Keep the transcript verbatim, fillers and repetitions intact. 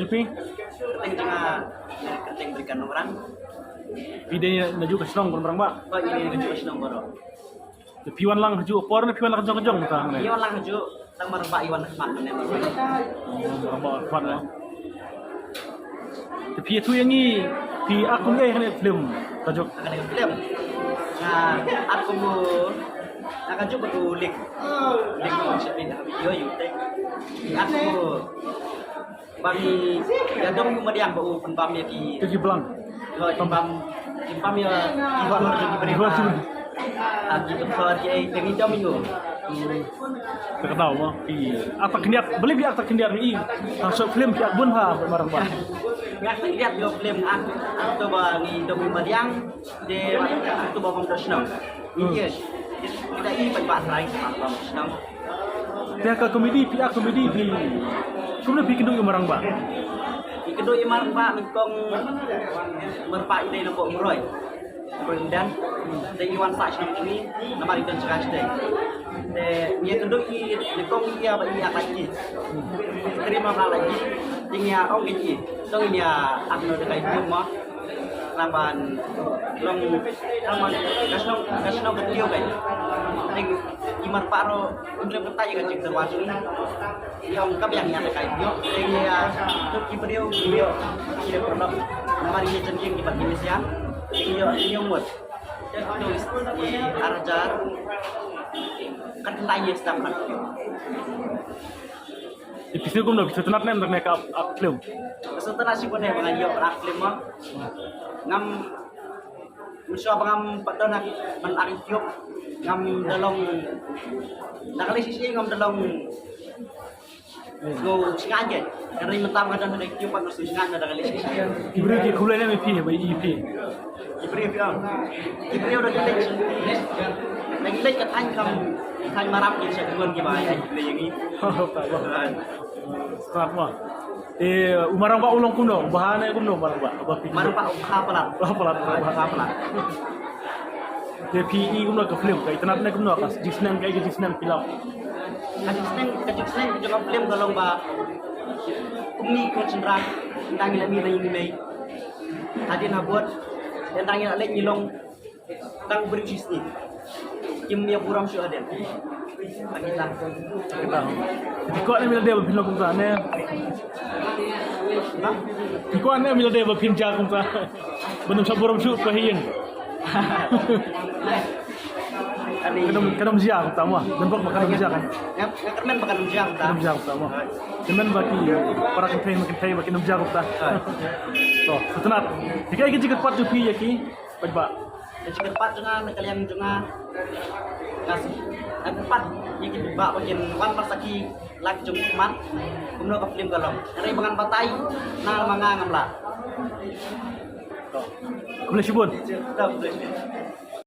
Phi? Kyrteng jong nga, kyrteng Bri Kan Nongrang. Phi dei na ju ka shnong Nongrang ba? Ba, ine na ju ka shnong baroh. Te phi wan lang ha ju por ne phi wan lang jong jong ta ne? Ine wan lang ha ju, tang mar ba ine wan khmat ne. Mar ba khmat ne. Te phi tu yang i phi ak kum ei hane film ka juk. Hane film. Nga ak kum na ka juk tu lik. Lik ko siap ina video YouTube. Ak kum Bang ïa dong ïa u madiang ba u pynbam ïa ki. Ki blang. Hoi, pynbam, pynbam ïa ki hoi hoi ki briew. Hoi, hoi. Ah, ki hoi ki ai teng i dong ïa u. Ka kadaw mo ki. Ak ta khyndiat, beli bi ak ta khyndiat i. Ha short film ki ak bun ha marang ba. Ngi ak ta khyndiat ïa film ak, ak to ba ngi dong ïa u madiang. De tu ba bam da shnong. Yes. Kita i pat ba trai ba bam da shnong. Te ka komedi phi, a komedi phi. Kumno phi kynduh ïa u marang ba? Phi kynduh ïa u marang ba nyngkong marang ba i dei na pok mroi. Mroi dan. Te i wan sa shnong kini namar i don jaka shnong. Te ngi kynduh i nyngkong i ïa ba i ïa ka i. Terima ba lagi. Te ngi ïa ong i. Tong ngi ïa ak no de kai ma. Namban long, namban ka shnong, ka shnong ka tiew kai. Ning i marpa ro um lem ka tai ka jingtyrwa jong i. Ïa ong ka biang ïa ka kai tiew. Ning ïa tu ki briew, briew. Ki dei pernah. Namban ïa jong ki ki pat ki misian. Ning ïa ïa mut. Ïa tu i arjar. Kan tai ïa stam kan. Phi sngewthuh kumno, phi sngewtynnat ne em da kane ka ak film? Sngewtynnat shibun ne em ba nga ïoh ak film ma. Ngam mynshuwa ba ngam pat don ha ban ak ïoh. Ngam da long, da kali shisha ngam da long. Sngewsngaiñ. Ka ri mynta nga don ha ïoh pat nga sngewsngaiñ da kali shisha. Ki briew ki khublei ne em ïa phi ba ïa phi? Ki briew ki ong. Ki briew da ki leit. Da ki leit ka thaiñ kam, thaiñ maram ki sha ki wan ki ba ïa ki leit ïa ngi. Sngap ma. Eh, u marang ba u long kumno, u bha ne kumno marang ba? Ba phi. Marang ba u bha palat. Bha palat, bha palat. Bha palat. Te phi i kumno ka film, ka itynnat ne kumno ka jingsneng, ka jingsneng film. Ka jingsneng, ka jingsneng ka jong ka film ka long ba kumne ki khun shynrang, tang ïa la mih na ïing mei. Hadien habud, tang ïa la leit ngi long tang briew shisngi. Kim ïa burom shuh hadien. Phi kwah ne em lade ba phin long kumta ne? Phi kwah ne em lade ba phin jia kumta? Ban ym shah burom shuh ka ïing. Ka dom, ka dom jia kumta mo. Don bok ba ka dom jia kan. Nga kyrmen ba ka dom jia kumta. Ka dom jia kumta mo. Kyrmen ba ki para kynthei ma kynthei ba ki dom jia kumta. To, sngewtynnat. Te kaei ka jingkyrpad jong phi ïa ki paidbah? Ka jingkyrpad jong nga na ka liang jong nga, nga kyrpad ïa ki paidbah ba kin wan ban sakhi la ka jong ki khmat kumno ka film ka long. Hynrei ba ngan batai na ma nga ngam lah. To. Khublei shibun. To, khublei.